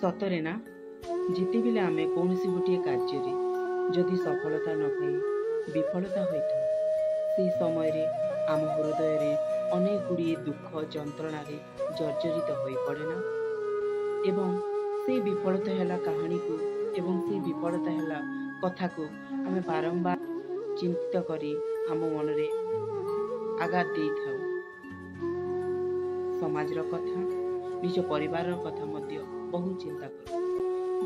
ସତରେ ନା, ଯେତେବେଳେ ଆମେ କୌଣସି ଗୋଟିଏ କାର୍ଯ୍ୟରେ ଯଦି ସଫଳତା ନ ପାଇ ବିଫଳତା ହୋଇଥାଉ, ସେହି ସମୟରେ ଆମ ହୃଦୟରେ ଅନେକ ଗୁଡ଼ିଏ ଦୁଃଖ ଯନ୍ତ୍ରଣାରେ ଜର୍ଜରିତ ହୋଇପଡ଼େ ନା? ଏବଂ ସେ ବିଫଳତା ହେଲା କାହାଣୀକୁ ଏବଂ ସେ ବିଫଳତା ହେଲା କଥାକୁ ଆମେ ବାରମ୍ବାର ଚିନ୍ତିତ କରି ଆମ ମନରେ ଆଘାତ ଦେଇଥାଉ। ସମାଜର କଥା, ନିଜ ପରିବାରର କଥା ମଧ୍ୟ ବହୁତ ଚିନ୍ତା କରୁ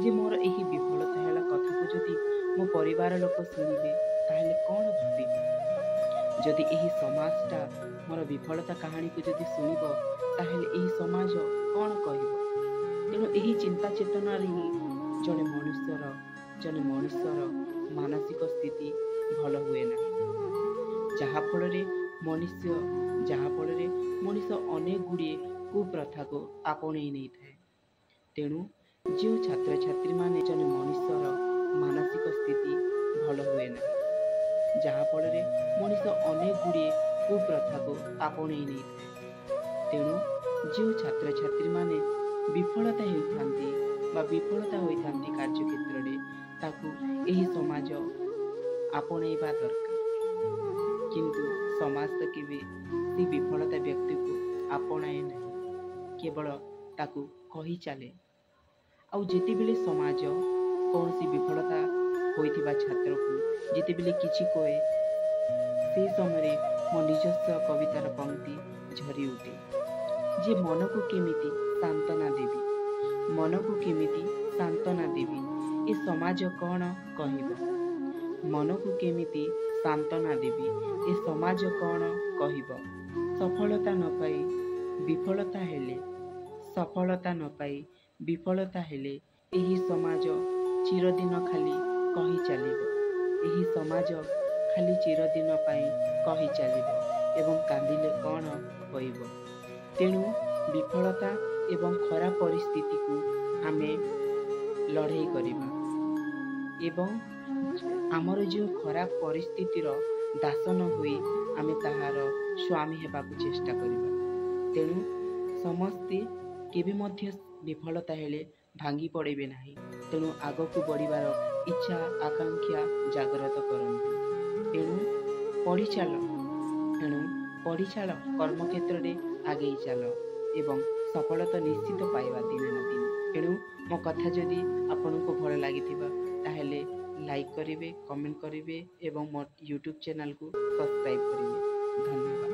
ଯେ ମୋର ଏହି ବିଫଳତା ହେଲା କଥାକୁ ଯଦି ମୋ ପରିବାର ଲୋକ ଶୁଣିବେ ତାହେଲେ କ'ଣ ଭାବିବେ? ଯଦି ଏହି ସମାଜଟା ମୋର ବିଫଳତା କାହାଣୀକୁ ଯଦି ଶୁଣିବ ତାହେଲେ ଏହି ସମାଜ କ'ଣ କହିବ? ତେଣୁ ଏହି ଚିନ୍ତା ଚେତନାରେ ହିଁ ଜଣେ ମନୁଷ୍ୟର ମାନସିକ ସ୍ଥିତି ଭଲ ହୁଏ ନାହିଁ, ଯାହାଫଳରେ ମଣିଷ ଅନେକ ଗୁଡ଼ିଏ କୁପ୍ରଥାକୁ ଆପଣେଇ ନେଇଥାଏ। ତେଣୁ ଯେଉଁ ଛାତ୍ରଛାତ୍ରୀମାନେ ଜଣେ ମଣିଷର ମାନସିକ ସ୍ଥିତି ଭଲ ହୁଏ ନାହିଁ, ଯାହାଫଳରେ ମଣିଷ ଅନେକ ଗୁଡ଼ିଏ କୁପ୍ରଥାକୁ ଆପଣେଇ ନେଇଥାଏ। ତେଣୁ ଯେଉଁ ଛାତ୍ରଛାତ୍ରୀମାନେ ବିଫଳତା ହେଉଥାନ୍ତି ବା ବିଫଳତା ହୋଇଥାନ୍ତି କାର୍ଯ୍ୟକ୍ଷେତ୍ରରେ, ତାକୁ ଏହି ସମାଜ ଆପଣେଇବା ଦରକାର। କିନ୍ତୁ ସମାଜ ତ କେବେ ସେ ବିଫଳତା ବ୍ୟକ୍ତିକୁ ଆପଣାଏ ନାହିଁ, କେବଳ ତାକୁ କହି ଚାଲେ। ଆଉ ଯେତେବେଳେ ସମାଜ କୌଣସି ବିଫଳତା ହୋଇଥିବା ଛାତ୍ରକୁ ଯେତେବେଳେ କିଛି କହେ, ସେହି ସମୟରେ ମୋ ନିଜସ୍ୱ କବିତାର ପଙ୍କ୍ତି ଝରି ଉଠେ ଯେ ମନକୁ କେମିତି ସାନ୍ତ୍ୱନା ଦେବି, ମନକୁ କେମିତି ସାନ୍ତ୍ୱନା ଦେବି, ଏ ସମାଜ କ'ଣ କହିବ? ମନକୁ କେମିତି ସାନ୍ତ୍ୱନା ଦେବି, ଏ ସମାଜ କ'ଣ କହିବ? ସଫଳତା ନ ପାଇ ବିଫଳତା ହେଲେ, ସଫଳତା ନ ପାଇ ବିଫଳତା ହେଲେ ଏହି ସମାଜ ଚିରଦିନ ଖାଲି କହି ଚାଲିବ। ଏହି ସମାଜ ଖାଲି ଚିରଦିନ ପାଇଁ କହି ଚାଲିବ ଏବଂ କାନ୍ଦିଲେ କ'ଣ ହୋଇବ? ତେଣୁ ବିଫଳତା ଏବଂ ଖରାପ ପରିସ୍ଥିତିକୁ ଆମେ ଲଢ଼େଇ କରିବା ଏବଂ ଆମର ଯେଉଁ ଖରାପ ପରିସ୍ଥିତିର ଦାସ ନ ହୋଇ ଆମେ ତାହାର ସ୍ୱାମୀ ହେବାକୁ ଚେଷ୍ଟା କରିବା। ତେଣୁ ସମସ୍ତେ କେବେ ମଧ୍ୟ ବିଫଳତା ହେଲେ ଭାଙ୍ଗି ପଡ଼ିବେ ନାହିଁ। ତେଣୁ ଆଗକୁ ବଢ଼ିବାର ଇଚ୍ଛା ଆକାଂକ୍ଷା ଜାଗ୍ରତ କରନ୍ତୁ। ତେଣୁ ପଢ଼ିଚାଲ, ତେଣୁ ପଢ଼ିଚାଲ, କର୍ମକ୍ଷେତ୍ରରେ ଆଗେଇ ଚାଲ ଏବଂ ସଫଳତା ନିଶ୍ଚିତ ପାଇବା ଦିନେ ନା ଦିନେ। ତେଣୁ ମୋ କଥା ଯଦି ଆପଣଙ୍କୁ ଭଲ ଲାଗିଥିବ, ତାହେଲେ ଲାଇକ୍ କରିବେ, କମେଣ୍ଟ କରିବେ ଏବଂ ମୋ ୟୁଟ୍ୟୁବ୍ ଚ୍ୟାନେଲକୁ ସବସ୍କ୍ରାଇବ୍ କରିବେ। ଧନ୍ୟବାଦ।